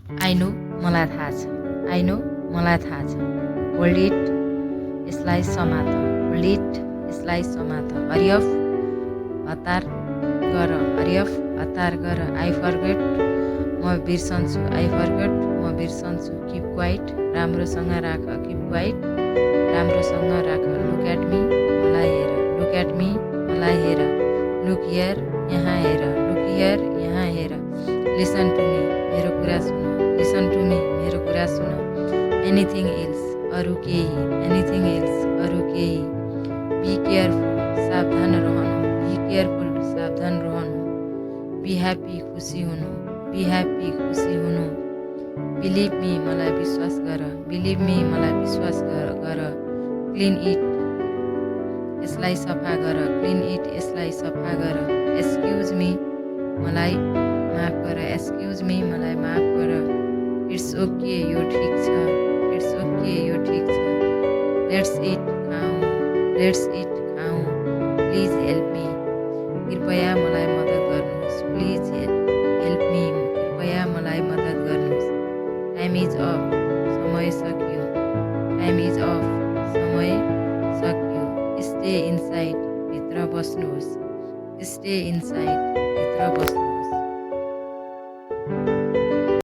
I know मलाई थाहा छ, आई नो मलाई थाहा छ। होल्ड इट यसलाई समात, होल्ड इट यसलाई समात। हरियफ हतार गर, हरियफ हतार गर। आई फर्गेट म बिर्सन्छु, आई फर्गेट म बिर्सन्छु। किप क्वाइट राम्रोसँग राख, किप क्वाइट राम्रोसँग राख। लुक एट मी मलाई हेर, लुक एट मी मलाई हेर। लुक हियर यहाँ हेर, लुक हियर यहाँ हेर। लिसन टु मी मेरो कुरा सुन, लिसन टु मी मेरो कुरा सुन। एनिथिङ एल्स अरू केही, एनिथिङ एल्स अरू केही। बी केयरफुल सावधान रहनु, बी केयरफुल सावधान रहनु। बी ह्याप्पी खुसी हुनु, बी ह्याप्पी खुसी हुनु। बिलिभ मी मलाई विश्वास गर, बिलिभ मी मलाई विश्वास गर। क्लिन इट यसलाई सफा गर, क्लिन इट यसलाई सफा गर। एक्सक्युज मी मलाई माफ गर, एक्सक्युज मी मलाई माफ गर। इट्स ओके यो ठिक छ, इट्स ओके यो ठिक छ। लेट्स इट खाऊँ, लेट्स इट खाऊँ। प्लिज हेल्प मी कृपया मलाई मद्दत गर्नुहोस्, प्लिज हेल्प मी कृपया मलाई मद्दत गर्नुहोस्। टाइम इज अफ समय सकियो, टाइम इज अफ समय सकियो। स्टे इनसाइड भित्र बस्नुहोस्, स्टे इनसाइड भित्र बस्नुहोस्।